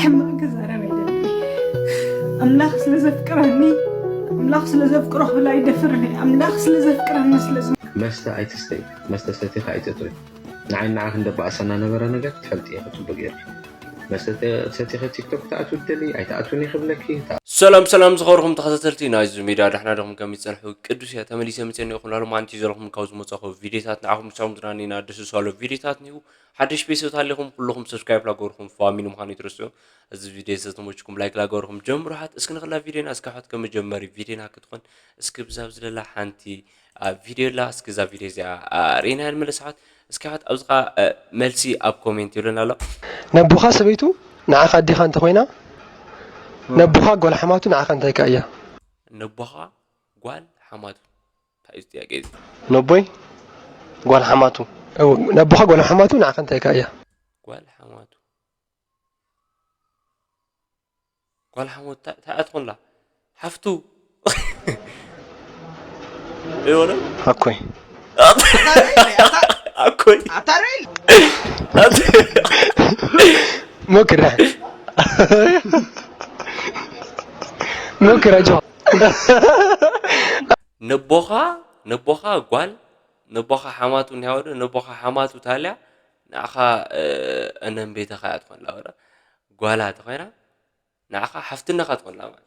ሕማቕ ክዛረብ ኣይደልን። ኣምላኽ ስለ ዘፍቅረኒ፣ ኣምላኽ ስለ ዘፍቅሮ ክብል ኣይደፍርን እየ። ኣምላኽ ስለ ዘፍቅረኒ ስለ ዝ- መስተ ኣይትስተይ፣ መስተ ሰቲኻ ኣይትእትዊ። ንዓይ ንዓኽ እንደ ባእሰና ነበረ ነገር ትፈልጥ ኢኺ ጽቡቅ ጌርኪ። መስተ ተ-፣ ሰቲኺ ቲክቶክ ትኣትዊ ትደሊ፣ ኣይትኣትውን እየ ክብለኪ። ሰላም ሰላም ዝኸበርኩም ተኸታተልቲ ናይዚ ሚድያ፣ ዳሕና ዲኹም? ከመይ ትጸንሑ? ቅዱስ እየ፣ ተመሊሰ መጽኤ እኒኦ። ኩሉ ማንቲ ዘለኹም ካብ ዝመጻኹ ቪድዮታት ንዓኹም ክሳብ ምዝናን ኢና ደስ ዝብሉ ቪድዮታት እኒኡ። ሓድሽ ቤተሰብ ተሃሊኹም ኩልኹም ሰብስክራይብ ላገበርኩም ፋሚሊ ምዃኑ ኣይትረስዑ። እዚ ቪድዮ ዝተመችኩም ላይክ ላገበርኩም ጀምሩ። ሓት እስኪ ንኽላ ቪድዮና እስኪ ሓት ከመጀመሪ ቪድዮና ክትኾን እስኪ ብዛብ ዝለላ ሓንቲ፣ አ፣ ቪድዮ ኣላ። እስኪ እዛ ቪድዮ እዚኣ፣ አ፣ ርኢና ንመለስ ሓት። እስኪ ሓት ኣብዚ ኸዓ፣ አ፣ መልሲ ኣብ ኮሜንት ይብለና ኣሎ። ነቦኻ ሰበይቱ ንዓኻ ኣዴኻ እንተኾይና፣ ነቦኻ ጓል ሓማቱ ንዓኻ እንታይ ከ እያ? ነቦኻ ጓል ሓማቱ። እንታይ እዩ እዚ ጥያቄ እዚ? ነቦይ ጓል ሓማቱ፣ እው፣ ነቦኻ ጓል ሓማቱ ንዓኻ እንታይ ከ እያ? ጓል ሓማቱ። ጓል ሓሞት ታ-፣ እንታይ እያ ትኾንላ? ሓፍቱ። ይሆነ? ኣኮይ። ኣኮይ። ኣታ ሪል? ኣት-፣ ሞክራ። ሞክራ ጆ። ነቦኻ፣ ነቦኻ ጓል፣ ነቦኻ ሓማቱ እንዲያ ወደ፣ ነቦኻ ሓማቱ ታልያ፣ ንዓኻ፣ እ፣ እነን ቤተኻ እያ ትኾንላ ወረ። ጓላ ተኾይና፣ ንዓኻ ሓፍትነኻ ትኾንላ ማለት።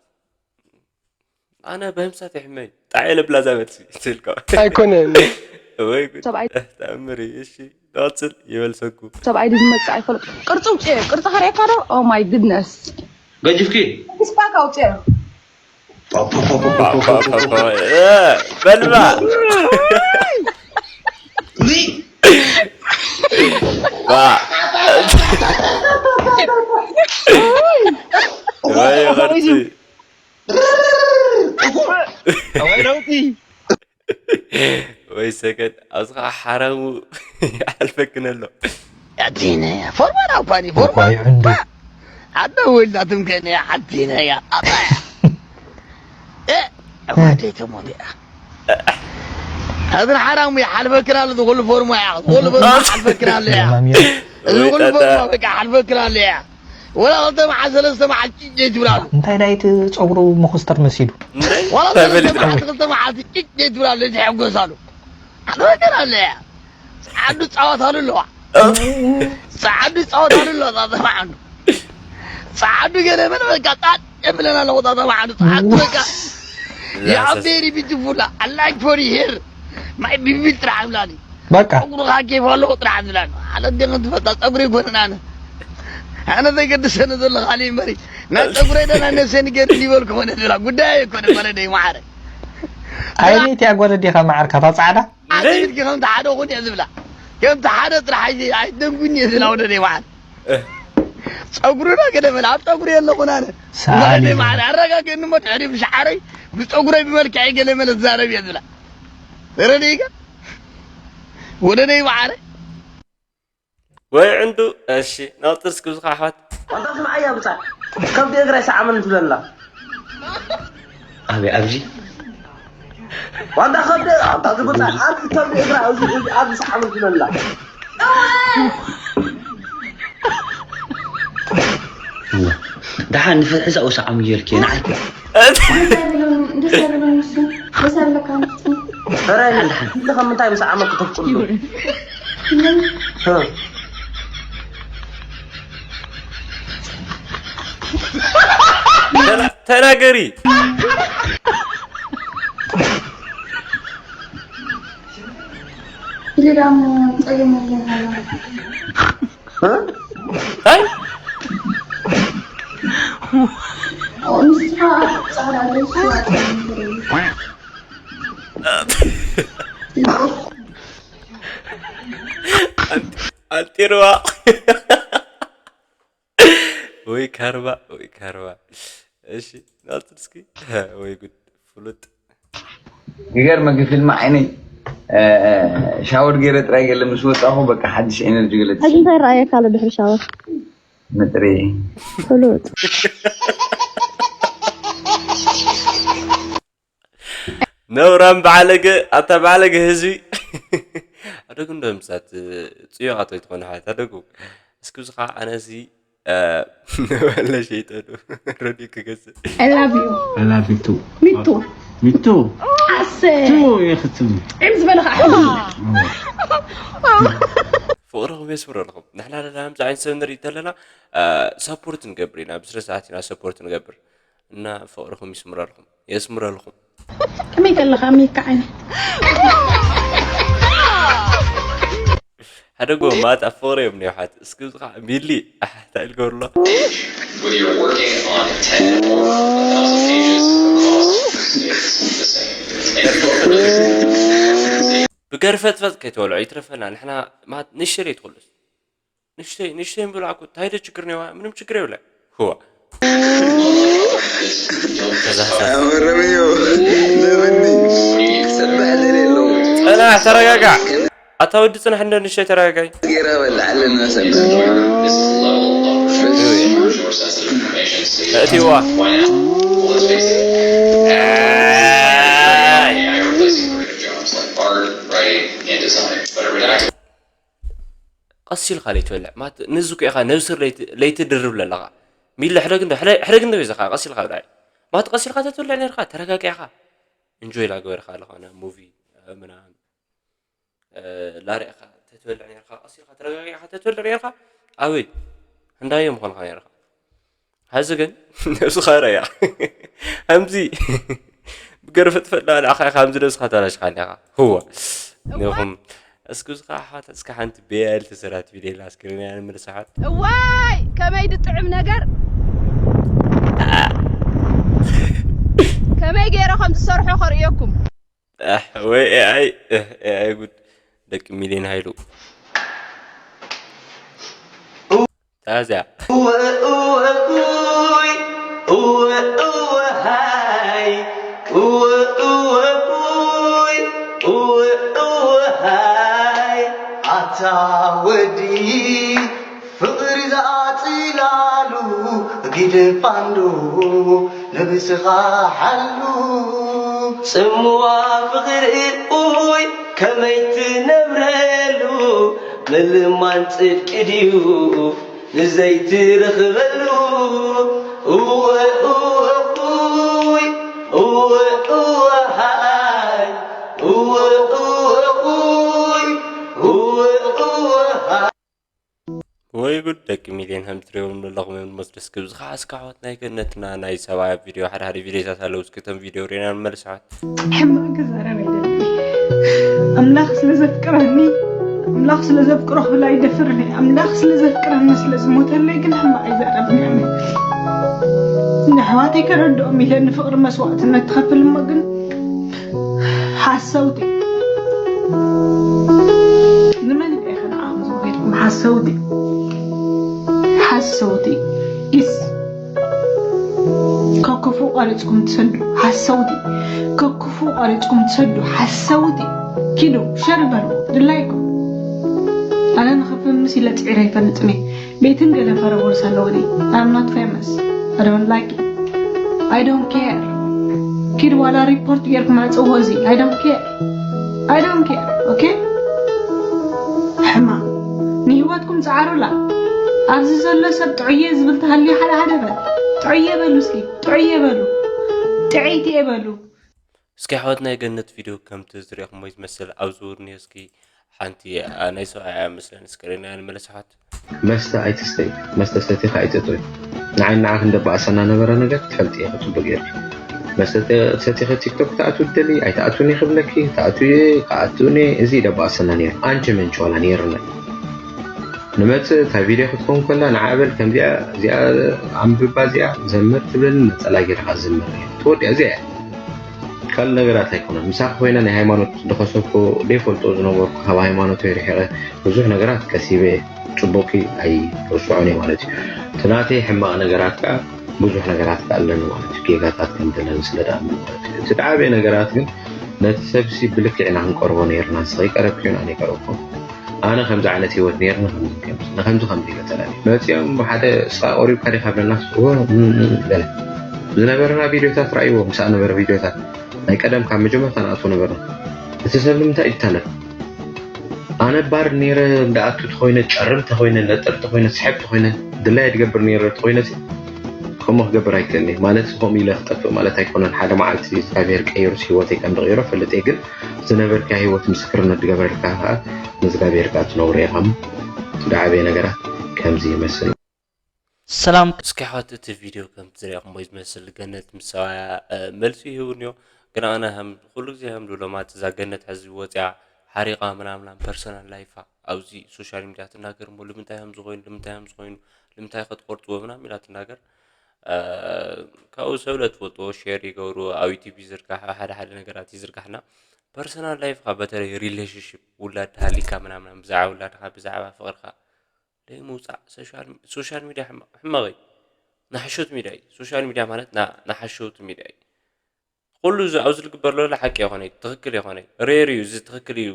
ኣነ በህምሳት ይሕመይ፣ ጣዕ የለብላ እዛ መልሲ፣ ትልካ። ኣይኮነን። ወይ ጉድ። ሰብኣይ እህ፣ ተኣምር እዩ። እሺ፣ ንቐጽል፣ ይመልሰኩም። ሰብኣይ ድዩ ዝመጽእ ኣይፈልጥ። ቅርጺ ውጽእ፣ ቅርጺ ከርእየካ ዶ? Oh my goodness። ገጅፍኪ? ስፓክ ኣውጽእ። እ፣ በልባ። ባ። ወይ ቅርጺ። ወይ ለውጢ። ወይ ሰገድ፣ ኣብዚ ኸዓ ሓራሙ ይሓልፈክን ኣሎ። ኣቲነ፣ ፎርማል ኣውፓኒ፣ ፎርማል። እኳ ይዕንዱ። ኣደ ወልዳ ትምከነ፣ ኣቲነ፣ ያ፣ ኣባያ። እ፣ ኣዋደይ ተሞት፣ ያ። እዚ ሓራሙ ይሓልፈክን ኣሎ፣ ዝኹሉ ፎርማ፣ ያ። ዝኹሉ ፎርማ ይሓልፈክን ኣሎ፣ ያ። ማሚያ። እዚ ወይ ኩሉ ጣጣ። ፎርማ፣ በቃ፣ ይሓልፈክን ኣሎ፣ ያ። ወላ ክልተ መዓልቲ፣ ሰለስተ መዓልቲ ጭጭ ትብላሉ። እንታይ ዳይት ጸጉሩ መኹስተር መሲሉ? እንታይ? ወላ እንታይ ሰለስተ በሊጥና? መዓልቲ፣ ክልተ መዓልቲ ጭጭ ትብላሉ፣ ዘይትሕጎሳሉ። ሓደ ነገር ኣሎ እያ። ጸዓዱ ጻወታሉ ኣለዋ። እ? ጸዓዱ ጻወታሉ ኣለዋ፣ ጻ-፣ ጻ-፣ ጸዓዱ። ጸዓዱ ገለ መለ በቃ ጣጥ የብለና ኣለዎ፣ ጻ-፣ ጻ-፣ ጸዓዱ በቃ። You are very beautiful. I like for you here. My beautiful ጥራሕ ይብላኒ። በቃ። ጸጉርኻ ኬፍ ኣለዎ ጥራሕ ዝብላኒ። ኣነ እንደ ከም ትፈልጣ ጸጉሪ ኣይኮነን ኣነ። ኣነ ዘገድሰኒ ዘሎ ካሊእ እምበሪ። ናይ ጸጉረይ ደህና ነብሰይ ንገርኒ ይበልኩ ኮነ ዝብላ። ጉዳይ ኣይኮነ ወለደይ መዓረ። ኣይነይቲ ኣጓል ኣዴኻ መዓርካ፣ እታ ጻዕዳ? ኣቲ ብልኪ ከምቲ ሓደ ኹን እየ ዝብላ። ከምቲ ሓደ ጥራሕ ኣይ-፣ ኣይደንጉኒ እየ ዝብላ ወለደይ መዓረ። እ። ጸጉርና ገለ መለ ኣብ ጸጉሪ የለኹን ኣነ። ሰኣሊ ወለደይ መዓረ ኣረጋግእኒ እሞ ድሕሪ ብሻዕረይ ብጸጉረይ ብመልክዐይ ገለ መለ ዝዛረብ እየ ዝብላ። ተረዲእካ? ወለደይ መዓረ። ወይ ዕንዱ፣ እሺ፣ ናውጥር እስኪ ብዙኻ ኣሕዋት። ዋንታ ስምዓያ ብጻ። ከብዲ እግራ ይሰዓመኒ ትብለላ። ኣበይ ኣብዚ? ዋንታ ከብዲ፣ ዋንታ ዝብጻ፣ ኣብዚ ከብዲ እግራ፣ እዚ፣ እዚ፣ ኣብዚ ሰዓመኒ ትብለላ። ደሓን ንፍትሒ ዛኡ ሰዓሙ እየልኪ፣ ንዓይ። ደስ ኣይብሎን፣ ደስ ኣይብሎን ንሱ። ደስ ኣይብለካን ንሱ። ኧረ፣ ደሓን፣ ደሓን። እንተ ከም ምንታይ ምስ ዓመት ክትፍጽም? እ። ተና-፣ ተናገሪ። ኢሉ ዳሞ ጸገም የለን። እ? ኣይ? ንስኻ ጻዕዳ ኣለሽ፣ ኣንጢርዋ። ወይ ካርባ፣ ወይ ካርባ። እሺ፣ ናውጥር እስኪ። ወይ ጉድ፣ ፍሉጥ። ይገርመኪ ፊልም ዓይነይ፣ እ፣ ሻወር ገይረ ጥራይ ገለ ምስ ወጣኹ በቃ ሓድሽ ኤነርጂ ገለ ሕጂ እንታይ ረኣየካ ኣሎ ድሕሪ ሻወር? ምጥሪ። ፍሉጥ። ነውራም ባዕለገ፣ ኣታ ባዕለገ ህዝቢ። ኣደጉ እንዶ ምሳት ጽዮቓት ወይ ትኾነ ሓት ኣደጉ። እስኪ ብዝኻ ኣነሲ እ፣ ንበለ ሸይጠኑ ረድዩ ክገዝእ። I love you. I love you too. Me too. Me too. ኣሰይ። Too የኽትም። ዒም ዝበለ ከዓ ሕጂ። ፍቕርኹም የስምረልኩም። ንሕና ለና ከምዚ ዓይነት ሰብ ንርኢ ተለና፣ እ፣ ሰፖርት ንገብር ኢና። ብስነ ስርዓት ኢና ሰፖርት ንገብር። እና ፍቕርኹም ይስምረልኩም። የስምረልኩም። ከመይ ከለኻ ሚካ ዓይነ? ሓደ ጎማት ኣብ ፍቕሪ እዮም ነውሓት። እስኪ እዚ ከዓ ሚሊ፣ ኣሕ፣ እንታይ ኢል ገብርሎ? Whether you're working on ten or a thousand pages, the cost stays the same. And if you don't finish, ብገርፈጥፈጥ ከይትበልዑ ይትረፈና። ንሕና ማለት ንሽተይ ትኹሉስ። ንሽተይ፣ ንሽተይ ምብላዕ እኮ እንታይ ዶ ችግር ነዋ? ምንም ችግር የብለ። ህዋ። ኣመረበዮ ለበኒ ክሰምዕ ደልየ ኣለዎ ጽናሕ፣ ተረጋጋዕ። ኣታ ወዲ ጽናሕ፣ እንደ ንሽተይ ተረጋጋይ። ገይራ በልዓለና ሰምዕ እእቲዋ። ቀስ ኢልካ ለይትበልዕ ማለት ንዚ እኮ ኢኻ ነብስር ለይቲ- ለይትድርብ ለለኻ። ሚሊ፣ ሕደግ እንዶ፣ ሕደ- ሕደግ እንዶ በይዛኻ፣ ቀስ ኢልካ ብላዕ። ማለት ቀስ ኢልካ ተትበልዕ ነርካ፣ ተረጋጊዕካ ኢንጆይ ላገበርካ ኣለኻ ና ሙቪ፣ እ፣ ምናምን፣ እ፣ ላሪዕካ ተትበልዕ ነርካ፣ ቀስ ኢልካ ተረጋጊዕካ ተትበልዕ ነርካ። ኣበይ እንዳዮም ምኾንካ ነርካ። ሐዚ ግን ነብስኻ ረያ ከምዚ ብገርፈጥፈጥ ላዕሊ ኣኻ ኢኻ ከምዚ ነብስኻ ተላሽኻ ኣለኻ። ህዋ ነኹም። እስኪ እዚ ከዓ ኣሕዋት እስኪ ሓንቲ ቤል ተሰራት ቪድዮ ኢላ እስክሪን እያ ንምልስ ኣሕዋት። እዋይ ከመይ ድጥዕም ነገር፣ ከመይ ገይረ ከም ዝሰርሖ ከርእየኩም። ኣሕ፣ ወይ ኤኣይ፣ እህ፣ ኤኣይ ጉድ። ደቂ ሚሊዮን ሃይሉ። ታዚያ። እወ እወ እወ እወ እወ ሃይ እወ እወ እወ እወ እወ ሃይ ኣታ ወዲ ፍቕሪ ዝኣጽላሉ ግድፋንዶ ነብስኻ ሓሉ ጽምዋ ፍቕሪ ኡይ ከመይ ትነብረሉ ምልማን ጽድቂ ድዩ ንዘይትረኽበሉ እወ እወ ኡይ እወ እወ ሃይ እወ እወ ኡይ እወ እወ ሃይ ወይ ጉድ፣ ደቂ ሚሊዮን ከም ትሪእዎም ዘለኹም እዮም ዝመስሉ። እስኪ ብዝኻ እስኪ ኣሕዋት ናይ ገነትና ናይ ሰብኣይ ኣብ ቪድዮ ሓደ ሓደ ቪድዮታት ኣለዉ። እስኪ እቶም ቪድዮ ሪእና ንመልስ ኣሕዋት። ሕማቕ ክዛረብ ኣይደልን። ኣምላኽ ስለ ዘፍቅረኒ ኣምላኽ ስለ ዘፍቅሮ ክብል ኣይደፍርን እየ። ኣምላኽ ስለ ዘፍቅረኒ ስለ ዝሞተለይ ግን ሕማቕ ኣይዛረብን እየ። ንኣሕዋተይ ከረድኦም ኢለ ንፍቕሪ መስዋእትነት ትኸፍል እሞ ግን ሓሰውቲ ንመን ኢለ ኢኸ ንዓኹም ዝብሎ ኢልኩም ሓሰውቲ ሓሰውቲ ኢስ ከክፉ ቆሪፅኩም ትሰዱ ሓሰውቲ ከክፉ ቆሪፅኩም ትሰዱ ሓሰውቲ ኪዱ ሸር በሉ ድላይኩም ኣነ ንኽፍምስ ኢለ ፅዒረ ኣይፈልጥን እየ ቤትን ገለ ፈረቦርስ ኣለውኒ I'm not famous I don't like it I don't care ኪድ ዋላ ሪፖርት ጌርኩም ኣፅዎ እዚ I don't care I don't care okay ሕማም ንህይወትኩም ፀዓሩላ ኣብዚ ዘሎ ሰብ ጥዑየ ዝብል ተሃልዩ ሓደ ሓደ በል ጥዑየ በሉ እስኪ ጥዑየ በሉ ጥዕይቲ እየ በሉ እስኪ ኣሕዋት ናይ ገነት ቪድዮ ከምቲ ዝሪእኹሞ ዝመስል ኣብዚ ውርኒ እስኪ ሓንቲ ናይ ሰብኣይ ኣያ መስለን እስክሪና ንመለስ ኣሕዋት መስተ ኣይትስተይ መስተ ሰቲኻ ኣይትእቶይ ንዓይ ንዓኽ እንደባእሰና ነበረ ነገር ትፈልጥ ኢኺ ጽቡቅ ጌርኪ መስተ ሰቲኺ ቲክቶክ ትኣትዊ ትደሊ ኣይትኣትውን እየ ክብለኪ ትኣትዊ እየ ክኣትውን እየ እዚ ደባእሰና ነይሩ ኣንቺ ምንጭ ዋላ ነይርና ንመጽእ እታ ቪድዮ ክትከውን ከላ ንዓ በል ከምዚኣ እዚኣ ኣንብባ እዚኣ ዘምር ትብለኒ ነጸላ ጌርካ ዝምር እየ ትወዲኣ እዚኣ እያ ካልእ ነገራት ኣይኮነን ምሳኺ ኮይነ ናይ ሃይማኖት ዝኸሰብኩ ዘይፈልጦ ዝነበርኩ ካብ ሃይማኖተይ ርሒቐ ብዙሕ ነገራት ከሲበ እየ ጽቡቕኪ ኣይርስዖን እየ ማለት እዩ እቲ ናተይ ሕማቕ ነገራት ከዓ ብዙሕ ነገራት ከዓ ኣለኒ ማለት እዩ ጌጋታት ከም ዘለኒ ስለ ደኣምን ማለት እዩ እቲ ደዓበየ ነገራት ግን ነቲ ሰብሲ ብልክዕ ኢና ክንቀርቦ ነይርና ንስኺ ቀረብኪ ኣነ ይቀረብኩ ኣነ ከምዚ ዓይነት ህይወት ነይርኒ ከምዚ ከምዚ ንከምዚ ከምዚ ኢለ ተላልየ መፂኦም ሓደ እስኻ ቆሪብካ ዲኻ ብለናስ እወ እም፣ እም፣ በለ ዝነበረና ቪድዮታት ረኣይዎ ምሳእ ነበረ ቪድዮታት ናይ ቀደም ካብ መጀመርታ ንኣትዎ ነበርና እቲ ሰብ ንምንታይ እዩ ዝታለል ኣነ ባር ነይረ እንዳኣቱ ተኮይነ ጨርም ተኮይነ ነጥር ተኮይነ ስሕብ ተኮይነ ድላይ ድገብር ነይረ ተኮይነ ከምኡ ክገብር ኣይክእልኒ ማለት ከምኡ ኢለ ክጠፍእ ማለት ኣይኮነን። ሓደ መዓልቲ እግዚኣብሔር ቀይሩስ ህይወተይ ከም ዝቀይሮ ፈልጥ እየ። ግን ዝነበርካ ህይወት ምስክርነት ዝገበረልካ ከዓ ንእግዚኣብሔር ከዓ ትነግሮ ኢኻ። ዝዓበየ ነገራት ከምዚ ይመስል። ሰላም። እስኪ ኣሕዋት እቲ ቪድዮ ከም ዝሪኣኹሞ ዝመስል ገነት ምስ ሰብኣያ መልሲ ይህቡ እኒኦ። ግን ኣነ ከም ኩሉ ግዜ ከም ዝብሎም ኣቲ እዛ ገነት ሕዚ ወፅያ ሓሪቓ ምናምናም ፐርሰናል ላይፋ ኣብዚ ሶሻል ሚድያ ትናገር እሞ ልምንታይ ከም ዝኾይኑ ልምንታይ ከም ዝኾይኑ ልምንታይ ከትቆርፅዎ ምናምን ኢላ ትናገር። ካብኡ ሰብ ለትፈልጥዎ ሼር ይገብሩ ኣብ ዩቲብ ይዝርጋሕ ኣብ ሓደ ሓደ ነገራት ይዝርጋሕና ፐርሰናል ላይፍካ በተለይ ሪሌሽንሽፕ ውላድ ሃሊካ ምናምናም ብዛዕባ ውላድካ ብዛዕባ ፍቅርካ ለይምውፃእ ሶሻል ሚድያ ሕማቕ እዩ። ናሓሾት ሚድያ እዩ ሶሻል ሚድያ ማለት ናሓሾት ሚድያ እዩ። ኩሉ ኣብዚ ዝግበር ዘሎ ሓቂ ይኮነ ትክክል ይኮነ ሬር እዩ እዚ ትክክል እዩ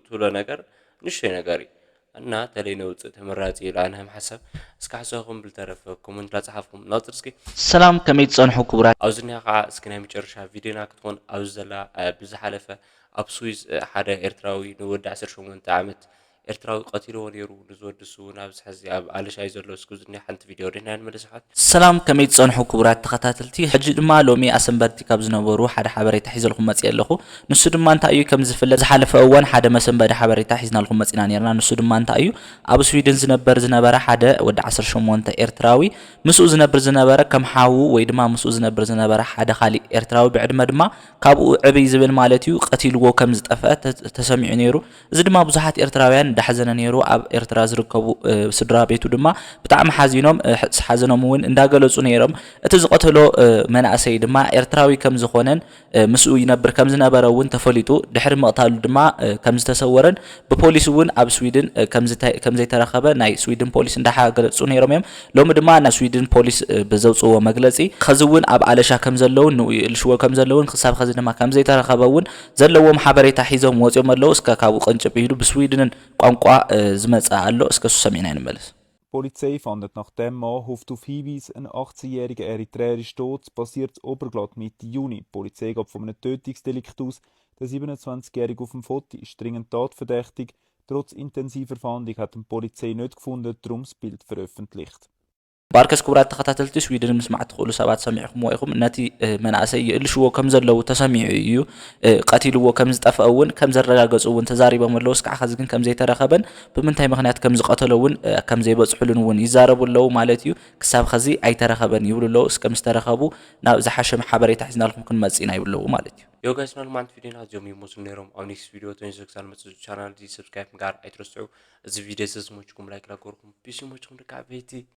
ትብሎ ነገር ንሽተይ ነገር እዩ። እና ተለይ ነውፅእ ተመራፂ እዩ ለኣንህም ሓሳብ እስካ ሓሳብኩም ብልተረፈ ኮመንት ላፀሓፍኩም ናውፅር እስኪ። ሰላም ከመይ ትፀንሑ ክቡራት። ኣብዚ ኒሃ ከዓ እስኪ ናይ መጨረሻ ቪድዮና ክትኮን ኣብዚ ዘላ ብዝሓለፈ ኣብ ስዊዝ ሓደ ኤርትራዊ ንወዲ ዓሰርተ ሸሞንተ ዓመት ኤርትራዊ ቀቲልዎ ነይሩ ንዝወዲ እሱ እውን ኣብዚ ሕዚ ኣብ ኣለሻ እዩ ዘሎ እስኪ ዝኒ ሓንቲ ቪድዮ ሪና ንመለስ ኣሕዋት። ሰላም ከመይ ትጸንሑ ክቡራት ተኸታተልቲ። ሕጂ ድማ ሎሚ ኣሰንበድቲ ካብ ዝነበሩ ሓደ ሓበሬታ ሒዘልኩም መጽየ ኣለኹ። ንሱ ድማ እንታይ እዩ ከም ዝፍለጥ ዝሓለፈ እዋን ሓደ መሰንበዲ ሓበሬታ ሒዝናልኩም መጺና ነርና። ንሱ ድማ እንታይ እዩ ኣብ ስዊድን ዝነበር ዝነበረ ሓደ ወዲ ዓሰርተ ሸሞንተ ኤርትራዊ ምስኡ ዝነብር ዝነበረ ከም ሓዉ ወይ ድማ ምስኡ ዝነብር ዝነበረ ሓደ ካሊእ ኤርትራዊ ብዕድመ ድማ ካብኡ ዕብይ ዝብል ማለት እዩ ቀቲልዎ ከም ዝጠፍአ ተሰሚዑ ነይሩ። እዚ ድማ ብዙሓት ኤርትራውያን እንዳሕዘነ ነይሩ። ኣብ ኤርትራ ዝርከቡ ስድራ ቤቱ ድማ ብጣዕሚ ሓዚኖም ሓዘኖም እውን እንዳገለፁ ነይሮም። እቲ ዝቐተሎ መንእሰይ ድማ ኤርትራዊ ከም ዝኾነን ምስኡ ይነብር ከም ዝነበረ እውን ተፈሊጡ። ድሕሪ ምቕታሉ ድማ ከም ዝተሰወረን ብፖሊስ እውን ኣብ ስዊድን ከም ዘይተረኸበ ናይ ስዊድን ፖሊስ እንዳሓገለፁ ነይሮም እዮም። ሎሚ ድማ ናይ ስዊድን ፖሊስ ብዘውፅዎ መግለፂ ኸዚ እውን ኣብ ኣለሻ ከም ዘለውን ንኡ ይእልሽዎ ከም ዘለውን ክሳብ ኸዚ ድማ ከም ዘይተረኸበ እውን ዘለዎም ሓበሬታ ሒዞም ወፂኦም ኣለዉ። እስከ ካብኡ ቀንጭብ ኢሉ ብስዊድንን ቋንቋ ዝመፀ ኣሎ። እስከ እሱ ሰሚዕና ንመለስ። Die Polizei fahndet nach dem Mann, hofft auf Hinweise. Ein achtzehnjähriger eritreerischer Tod passiert in Oberglatt Mitte Juni. Die Polizei geht von einem Tötungsdelikt aus. Der siebenundzwanzigjährige auf dem Foto ist dringend tatverdächtig. Trotz intensiver Fahndung hat man die Polizei nicht gefunden, darum das Bild veröffentlicht. ባርከስ ክቡራት ተኸታተልቲ ስዊድን ምስማዕ ትኽእሉ ሰባት ሰሚዕኹምዎ ኢኹም። ነቲ መንእሰይ ይእልሽዎ ከም ዘለዉ ተሰሚዑ እዩ። ቀቲልዎ ከም ዝጠፍአ እውን ከም ዘረጋገፁ እውን ተዛሪቦም ኣለዉ። እስካዕ ኸዚ ግን ከም ዘይተረኸበን ብምንታይ ምኽንያት ከም ዝቐተሎ እውን ከም ዘይበፅሑሉን እውን ይዛረቡ ኣለዉ ማለት እዩ። ክሳብ ኸዚ ኣይተረኸበን ይብሉ ኣለዉ። እስከ ምስ ተረኸቡ ናብ ዝሓሸ ሓበሬታ ሒዝናልኩም ክንመፅእ ኢና ይብሉ ኣለዉ ማለት እዩ። Yo guys፣ ናይ ሎማዓንቲ ቪድዮና እዚኦም ይመስሉ ነይሮም። ኣብ ኔክስት ቪድዮ ተመልሰ ክሳብ ንመፅእ ቻናል እዚ ሰብስክራይብ ምግባር ኣይትረስዑ። እዚ ቪድዮ እዚ ዝመችኩም ላይክ ላገርኩም ፒስ ይመችኩም ደቂ ዓበይቲ።